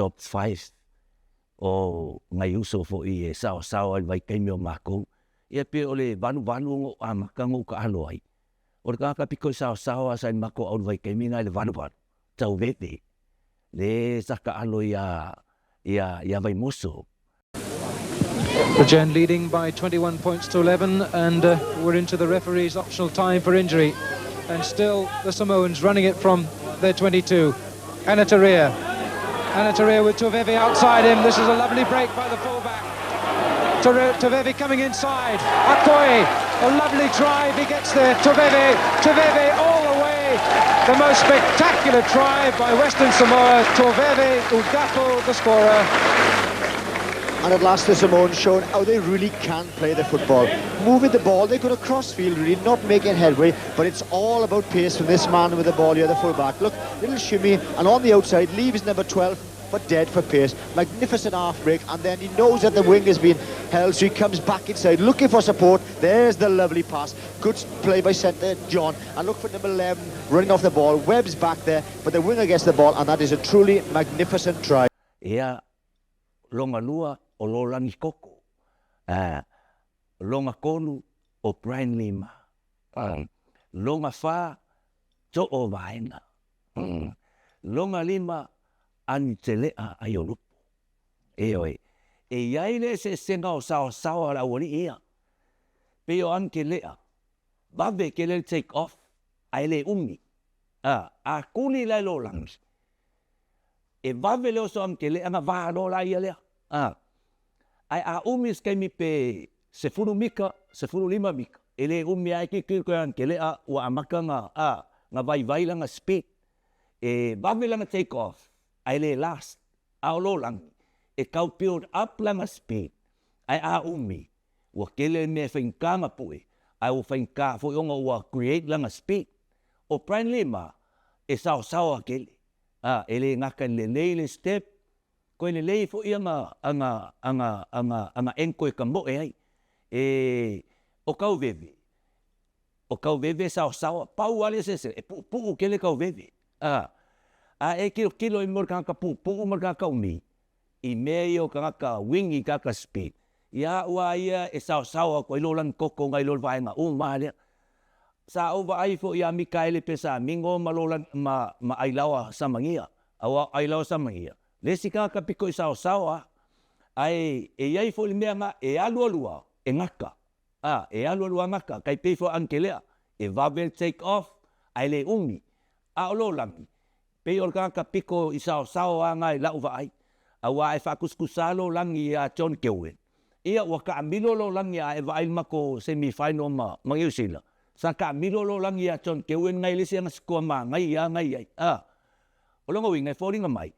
top five o nai uso foi e saosaoa i le vaitaimi o makou. Ia pei o le valuvalu na ou amata ona ou taalo ai. O le tagata pito i saosaoa sa i le matou aulu vaitaimi lena i le valuvalu, Tauveve, le sa taalo ia ia Vaimoso. Bridgend leading by 21 points to 11 and uh, we're into the referee's optional time for injury. And still the Samoans running it from their 22. Anataria. Anataria with Toveve outside him. This is a lovely break by the fullback. Toveve coming inside. Akoi, a lovely drive. He gets there. Toveve, Toveve all the way. The most spectacular try by Western Samoa. Toveve Ugapo, the scorer. And at last the Samoans shown how they really can play the football. Moving the ball, they go across field, really not making headway, but it's all about pace from this man with the ball here, the fullback. Look, little shimmy, and on the outside, leaves number 12 for dead for pace. Magnificent half break, and then he knows that the wing has been held, so he comes back inside looking for support. There's the lovely pass. Good play by centre, John. And look for number 11 running off the ball. Webb's back there, but the winger gets the ball, and that is a truly magnificent try. Ia, longa lua o Lolani Koko, a, longa kolu o Brian Lima, a, longa fa, Too Vaena, longa lima, Anitelea Aiolupo. Ioe, e i ai le eseesega o saosaoa a le aualii ia, pei o Anitelea, vave tele le take off, ae le umi, a, a kuli la i lo lagi, E vave le oso Anitelea na va loa la ia lea, a, ae a umi se taimi pe sefulu mita, sefulu lima mita, e le umi ae tilotilo koe Anitelea ua amata na, a, na vaivai lana speed. E vave lana take off, ae le last. A o lo lagi, e tau build up lana speed, ae a umi, ua tele le mea e faigata na pue, ae ua faigata foi ona ua create lana speed. O Brian Lima, e saosaoa tele, a, e le gata i le lelei le step, koe lelei foi ana, ana, ana, ana, ana ankle e kamoe ai. E, o Tauveve, o Tauveve e saosaoa, pau lava le eseese, e puupuu tele Tauveve. A, a e tilotilo i mea o le tagata puupuu ma le tagata umi, i mea ia o tagata wing, tagata speed, ia au lava ia e saosaoa atu ai lo lagi toto nai lo le vaega uma lava lea. Sa ou vaai foi ia Mikaele Pesamino ma lo lagi, ma, ma Ailaoa Samagia, aua o Ailaoa Samagia, le isi tagata pito i saosaoa lava. Ae e i ai foi le mea na e alualu lava, e gata. A, e alualu lava gata, tai pei foi o Anikelea, e vave le take off, ae le umi. A o lo lagi, pei o le tagata pito i saosao lava na i lau vaai, aua a e faatusatusa lo lagi ia John Gilwin, ia ua taamilo lo lagi a e vaai i le matou semi final ma ma Niu Sila, sa taamilo lo lagi ia John Gilwin nai le isi ana sikoa manaia lava na i ai. A, o lona uiga e foliga mai,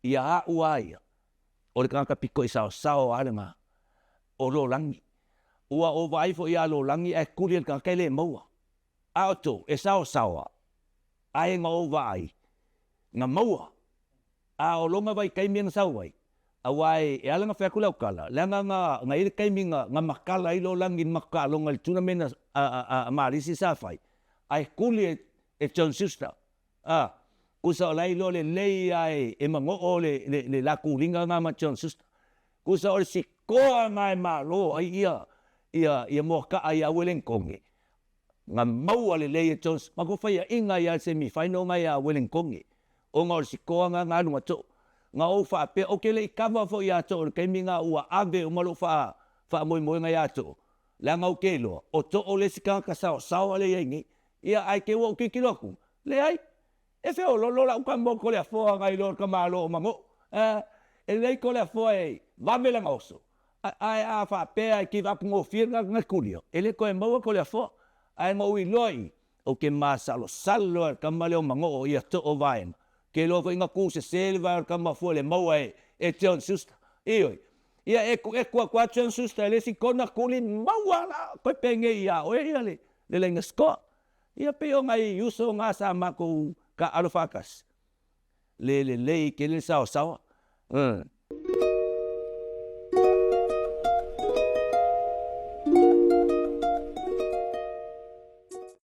ia a'u lava ia, o le tagata pito i saosao lava lena o lo lagi. Ua ou vaai foi ia lo lagi ae tuli e le tagata e le maua. A o tou, e saosaoa, ae na ou vaai, na maua, a o lona vaitaimi na sau ai, aua e ala na fai atu lau tala, leaga na i ai le taimi na matala ai lo lagi i le matou taaloga i le tunamena a Malisi sa fai, ae tuli e John Schuster, a, tusa o la e iloa lelei lava e manoo le la tuliga lena ma John Schuster. Tusa o le sikoa lena e malo ai ia Moakaa ia Ueligitone, Na maua lelei e Jones ma ko faiaʻiga ia semi final nga ia Wellington ona o le sikoa nga na alu na too. Na ou faapea ou te le i kava foi ia too i le taimi nga ua ave uma lou faa faamoemoega ia too leaga ou te iloa o too le isi tagata saosaoa lea iai nei. Ia ae te ua ou tilotilo atu, leai, e feololo lau tama o Toleafoa nai lo le tamaloa o Manoo. E lelei Toleafoa e vave lana oso, Ae a faapea e give up gofie le tagata na kulia, e le toe maua Toleafoa. Ae na ou iloa i, ou te masalosalo i le tama lea o Manoo ia too vaega. Ou te iloa foi na tu sese le vae o le tama fua le maua e John Schuster. Ioe. Ia ekueku atu lava John Schuster e le isi kona kuli maua la koe penei ia oe ia le laina score. Ia pei o nai uso na sa matou taaalo faatasi. Le lelei tele le saosaoa.